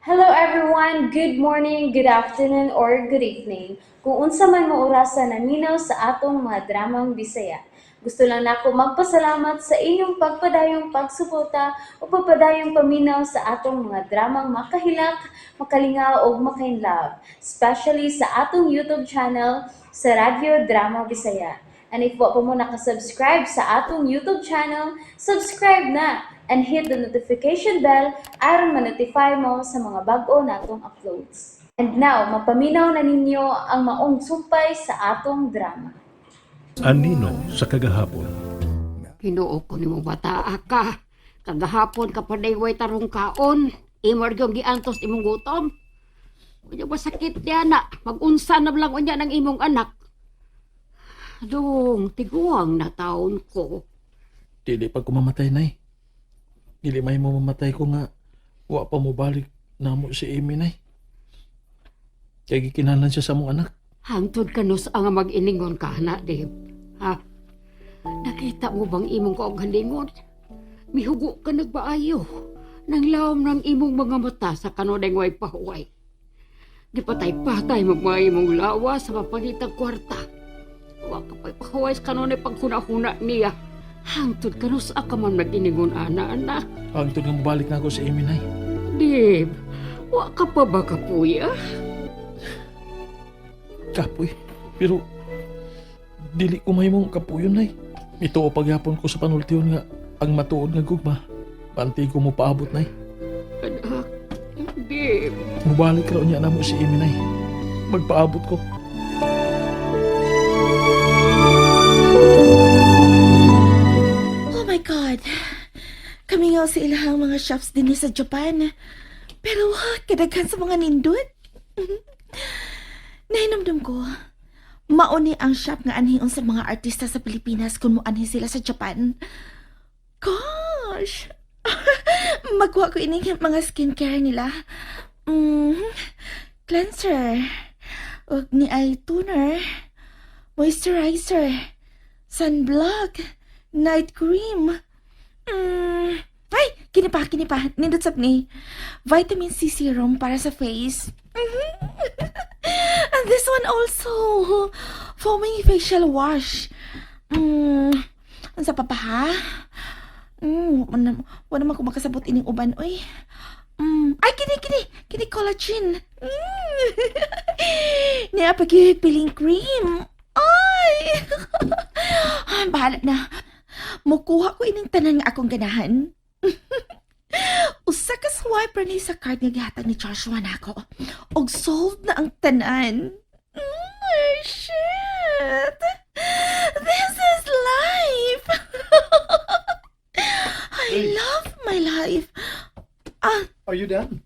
Hello everyone! Good morning, good afternoon, or good evening. Kung unsa man mo orasa naminaw sa atong mga dramang Bisaya. Gusto lang nako magpasalamat sa inyong pagpadayong pagsuporta o pagpadayong paminaw sa atong mga dramang makahilak, makalingaw ug makainlove, especially sa atong YouTube channel sa Radyo Drama Bisaya. And if wa pa mo nakasubscribe sa atong YouTube channel, subscribe na and hit the notification bell aron ma-notify mo sa mga bag-o natong uploads. And now, mapaminaw na ninyo ang maong sumpay sa atong drama. Anino sa kagahapon. Ginoo ko nimo, bataa ka. Kagahapon ka pa way tarong kaon. Imo gyud giantos imong gutom. Unya masakit niya na. Mag-unsa na lang unya ng imong anak. Dong, tiguang na taon ko. Dili pa ko mamatay, Nay. Dili may mo mamatay ko nga wa pa mo balik namo si Amy, Nay. Kay gikinahanglan siya sa among anak. Hangtod kanus ang mag-iningon ka na, Dave. Ha? Nakita mo bang imong kaugalingon? Mihugo ka nagbaayo. Nang lawom ng imong mga mata sa kanunay way pahuway. Gipatay-patay mo mga imong lawa sa mapangitang kwarta. Wa ka pa'y pahuway sa kanunay paghuna-huna niya. Hangtod kanus ka man mag-iningon, ana, anak. Hangtod nga mobalik na ako si Amy, Nay. Dave, wa ka pa ba kapuya? Kapoy. Pero dili ko mahimong kapuyon, Nay. Ito pagyapon ko sa panultihon nga ang matuod nga gugma. Panti ko mo paabot, Nay. Anak, Dave. Mubalik raw niya namo si Amy, Nay. Magpaabot ko. Oh my God! Kamingaw sa ilahang mga shops din sa Japan. Pero kadaghan sa mga nindot. Nahinumdum ko, mauni ang shop nga anhion sa mga artista sa Pilipinas kung moanhi sila sa Japan. Gosh! Magkuha ko ining mga skincare nila. Cleanser. Ug ni ay toner. Moisturizer. Sunblock. Night cream. Ay, kini pa, kini pa. Nindot sab ni. Vitamin C serum para sa face. And this one also. Foaming facial wash. Ano sa pa pa, ha? Wala naman ko makasabot ining uban, oy. Ay, kini, kini. Kini collagen. Niya pag peeling cream. Ay! Ay, bahala na. Mukuha ko ining tanan nga akong ganahan. Usa ka swipe ra ni sa card nga gihatag ni Joshua nako. Og solved na ang tanan. Shit! This is life! I love my life. Ah, Are you done?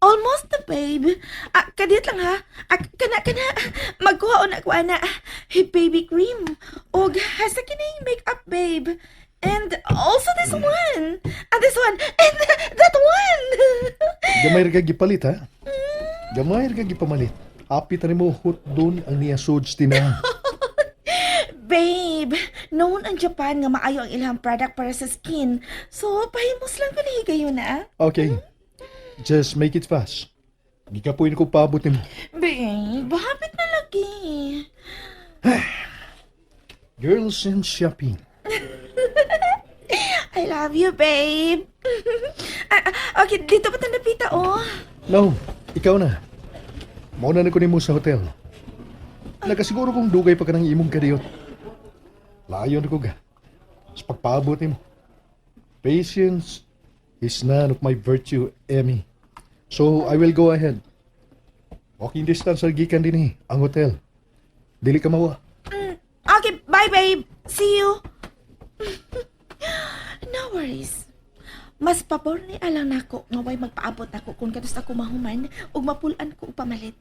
Almost na, babe. Ah, kadiyot lang ha. Ah, kana, kana. Magkuha o na ko, ana. Hey, baby cream. Og hasa kining makeup, babe. And also this one. And this one. And that one. Gamay ra ka gipalit, ha? Gamay ra ka gipamalit. Hapit na mo hutdon ang niya suds tina. Babe, known ang Japan nga maayo ang ilang product para sa skin. So, pahimos lang ko na higayon na. Okay. Just make it fast. Gikapoy ko paabot nimo. Babe, hapit na lagi. Girls and shopping. I love you, babe. Ah, ah, okay, dito pa napita, oh. No, ikaw na. Mauna na ko nimo sa hotel. Nakasiguro kong dugay pa ka ng imong kadiyot. Layo na ko ga. Sa pagpaabot nimo. Patience is none of my virtue, Emmy. So, I will go ahead. Walking distance sa gikan din eh, ang hotel. Dili ka mawa. Okay, bye, babe. See you. No worries. Mas pabor ni alang nako nga way magpaabot nako kung kanus ako mahuman ug mapulan ko og pamalit.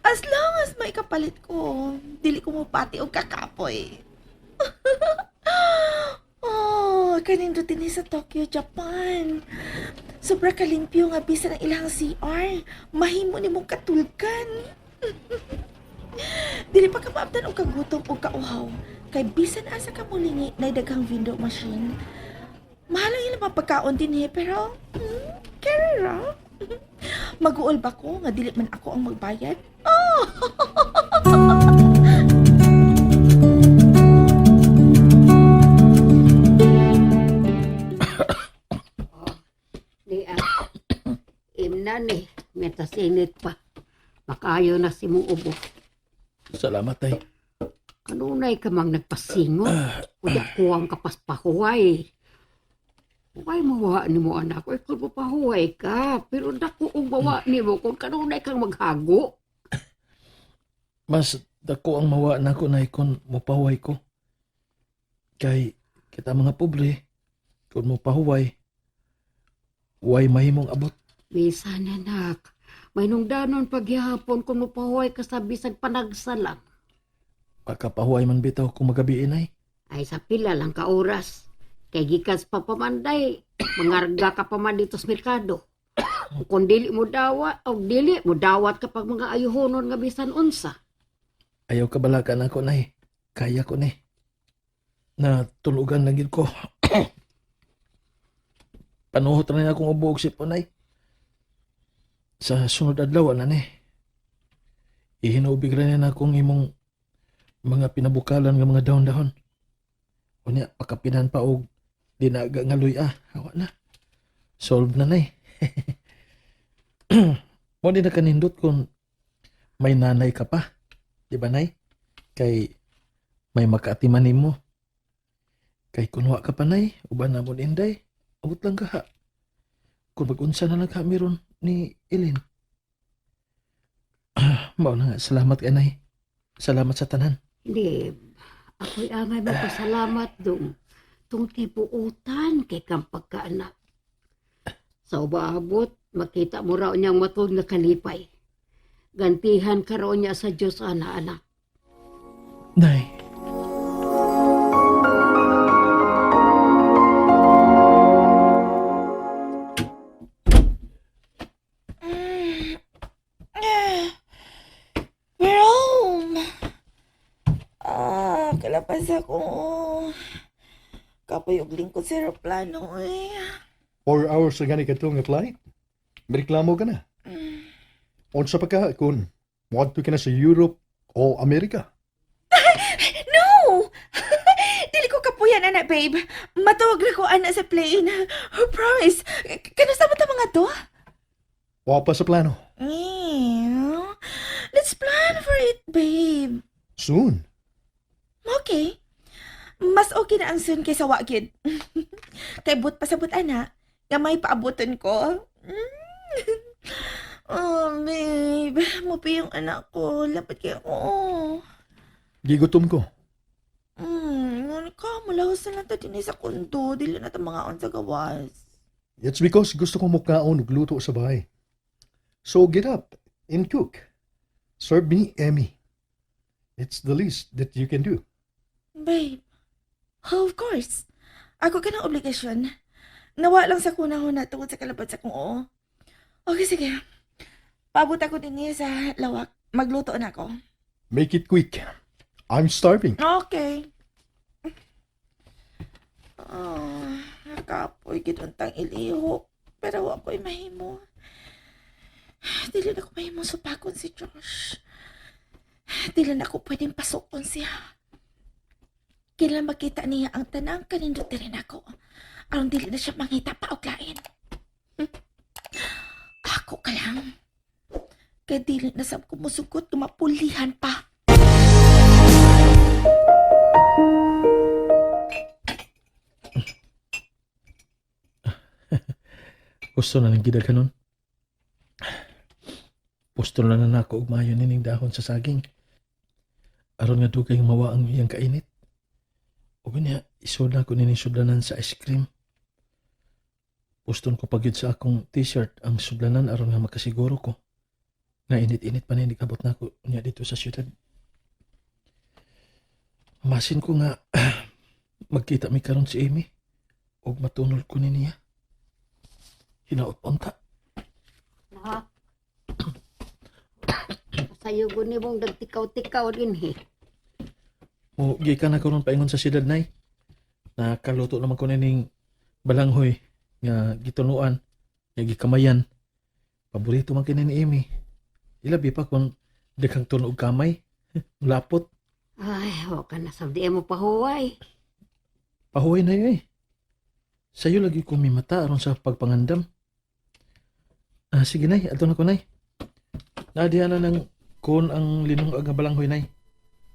As long as may kapalit ko, dili ko mopati og kakapoy. Oh, kanindot dinhi sa Tokyo, Japan. Sobra kalimpyo nga bisan ang ilang CR. Mahimo nimong katulgan. Dili pa ka maabtan og kagutom o kauhaw. Kay bisan asa ka molingi na daghang vending machine. Mahal ang ilang mga pagkaon dinhi, pero carry ra. Maguol ba ko nga dili man ako ang magbayad? Di ah. Imna ni, mientras init pa. Makayo na si mong ubo. Salamat, Nay. Kanunay ka mang nagpasingot. Uya kuwang kapaspahuway. Huwag mawa ni mo anak. Uy, kung mapahuway ka. Pero dako ang mawa ni mo kung kanunay kang maghago. Mas dako ang mawa nako, Nay, kung mopahuway ko. Kay kita mga pobre, kung mopahuway, way mahimong abot. Bisan anak. May nungdanon paghihapon kung mapahuway ka sa bisag panagsalang. Pagkapahuway man bitaw kung magabi, Nay. Ay sa pila lang ka oras. Kay gikan sa papamanday, mangarga ka pa man dito sa merkado. Kung dili mo dawat, o dili mo dawat kapag mga ayuhonon nga bisan unsa. Ayaw ka balakan ako, Nay. Kaya ko, Nay. Na tulugan lang yun ko. Panuhot na akong ubo og sipon, Nay. Sa sunod adlaw, na ni. Ihinubig rin na akong imong mga pinabukalan nga mga dahon-dahon. Unya, pakapinan pa og dinaga nga luya. Hawa na. Solve na, Nay. Mo din nakanindot kung may nanay ka pa. Di ba, Nay? Kay may makaatiman nimo. Kay kunwa ka pa, Nay, uban na mo ni Inday. Abot lang ka ha. Kung mag-unsa na lang ka meron ni Ilin. Mao na nga, salamat kay Nay. Salamat sa tanan. Hindi, ako'y angay magpasalamat dong. Tung tibuutan kay kang pagkaanak. Sa ubaabot, makita mo raw niyang matod nga kalipay. Gantihan ka raw niya sa Diyos, ana-anak. Nay. We're home! Ah, kalapas ako. Kapoy og lingkod sa aeroplano eh. 4 hours na gani ka nga flight. Reklamo ka na. Unsa pa ka kung moadto ka na sa Europe o Amerika. No! Dili ko kapuyan, anak, babe. Matawag na ko, anak, sa plane. Promise. Kanusta ba ta mga to? Wa pa sa plano. Eh, let's plan for it, babe. Soon. Okay. Mas okay na ang soon kaysa wa gyud. Kay but pasabot ana, nga may paabuton ko. Oh, babe. Mupi yung anak ko. Lapit kayo ko. Gigutom ko. Ngun ka, malahos na lang ta din sa kondo. Dili na ta mga on sa gawas. It's because gusto ko mukaon og luto sa bahay. So get up and cook. Serve me, Emmy. It's the least that you can do. Babe, oh, of course. Ako ka ng obligasyon. Nawa lang sa kunahon na tungkol sa kalabat sa kong oo. Okay, sige. Paabot ako din niya sa lawak. Magluto na ako. Make it quick. I'm starving. Okay. Oh, nakapoy ginuntang iliho. Pero wa ko'y mahimo. Dili na ko mahimo supakon si Josh. Dili na ko pwedeng pasukon siya. Kailan makita niya ang tanang kanindot rin ako. Aron dili na siya mangita pa og lain. Ako ka lang. Kay dili na sab ko musugot mapulihan pa. Gusto na ng gidaghanon. Gusto na na nako og maayo nining dahon sa saging. Aron nga dugay mawa ang iyang kainit. Ug niya, isod na ko nining sudlanan sa ice cream. Puston ko pagyud sa akong t-shirt ang sudlanan aron nga makasiguro ko nga init-init pa ni abot na ko niya dito sa syudad. Masin ko nga magkita mi karon si Amy ug matunol ko ni niya. Hinaot unta. Nak. Sayo guni mong nagtikaw-tikaw din he. Mo gikan na karon paingon sa siyudad, Nay. Nakaluto naman ko nining balanghoy nga gitunuan, nga gikamayan. Paborito man kini ni Amy. Ilabi pa kung daghang tunog kamay. Lapot. Ay, wa ka na sab di mo pahuway. Pahuway na yun eh. Sa'yo lagi ko may mata aron sa pagpangandam. Ah, sige nay, ato na ko nay. Naadihan na ng kon ang linungag nga balanghoy nay.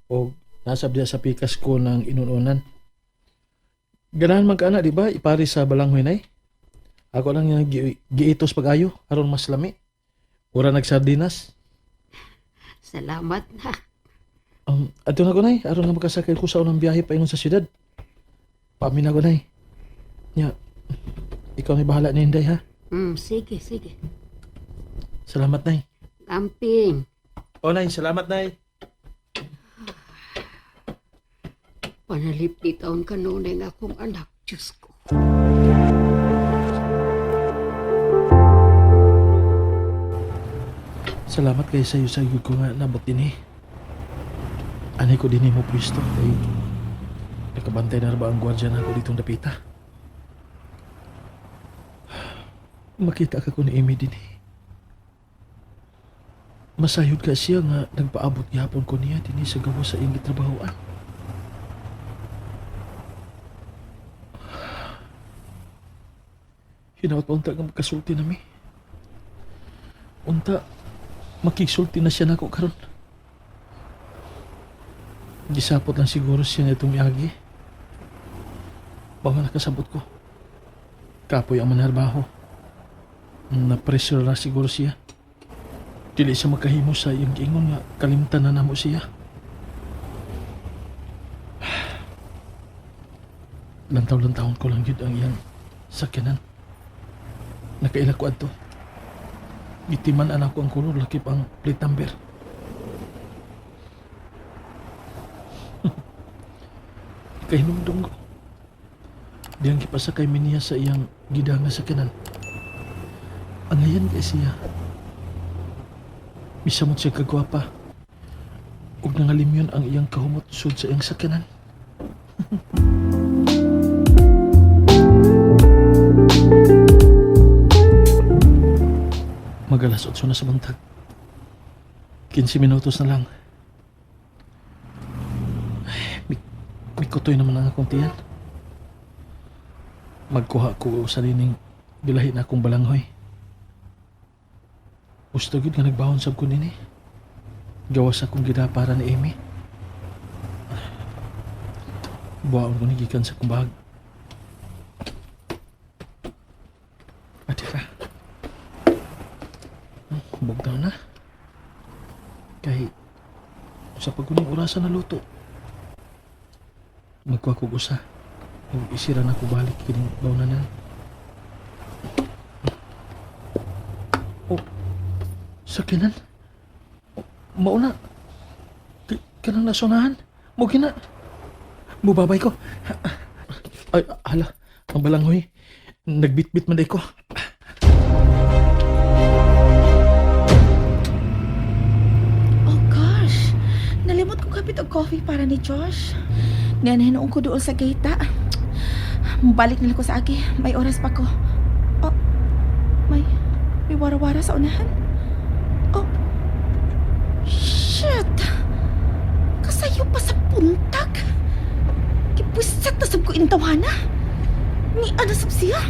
O nasab diya sa pikas ko ng inununan. Ganahan man ka ana, di ba? Ipari sa balanghoy nay. Ako lang yung giitos pag-ayo aron mas lami. Ura nagsardinas. Salamat na. Ato na ko nay, aron nga makasakay ko sa unang biyahe paingon sa syudad. Paamin na ko nay. Nya, ikaw ang bahala ni Inday ha. Sige, sige. Salamat nay. Amping. O nay, salamat nay. Panalipit taon ka nunay nga akong anak, Diyos ko. Salamat kay sayo sa ko nga nabot din eh. Anay ko din mo pwesto kay nakabantay na ba ang gwardiya na ako ditong dapita. Makita ka ko ni Amy din eh. Masayod ka siya nga nagpaabot gihapon ko niya dinhi sa gawas sa iyang gitrabahoan. Hinaot pa unta nga magkasulti nami. Unta, makisulti na siya nako karon. Gisapot lang siguro siya nitong miagi. Baka nakasabot ko. Kapoy ang manarbaho. Na-pressure na siguro siya. Dili siya makahimo sa iyang giingon nga kalimtan na namo siya. Lantaw-lantawon ko lang yun ang iyang sakyanan. Nakaila ko adto. Gitiman anak ko ang kolor lakip ang plate number. Kahinumdum ko. Diyang gipasakay mi niya sa iyang gidang nga sakyanan. Angayan kay siya. Misamot siya kagwapa. Ug nangalimyon ang iyang kahumot sud sa iyang sakyanan. Magalas 8 na sa buntag. 15 minutos na lang. Ay, may kutoy naman ang akong tiyan. Magkuha ko sa lining gilahi na akong balanghoy. Gusto gyud nga nagbahon sab ko nini. Gawas akong gidapara ni Amy. Buwaon ko ni gikan sa akong bahag. Ate ka. Bugtaw na. Kay sa pagkuning orasan na luto. Magkuha kog usa. Ug isira na ko balik kining bawnanan. Oh, sakinan. Oh, mauna. Kanang nasunahan. Mo gina. Mubabay ko. Ay, hala. Ang balanghoy. Nagbitbit man day ko. Oh gosh, nalimot ko kapit og coffee para ni Josh. Nianahin ko doon sa gate. Balik nila ko sa agi. May oras pa ko. Oh, may wara-wara sa unahan. Oh, shit. Kasayo pa sa puntag. Kipwisat na sab ko intawana. Ni ana sab siya.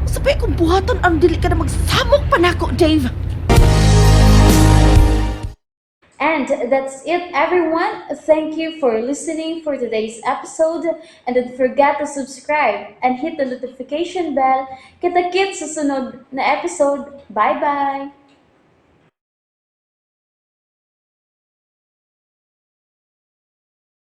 Usapay kong buhaton ang dili ka na magsamok pa nako, Dave. And that's it, everyone. Thank you for listening for today's episode. And don't forget to subscribe and hit the notification bell. Kita-kits sa sunod na episode. Bye-bye!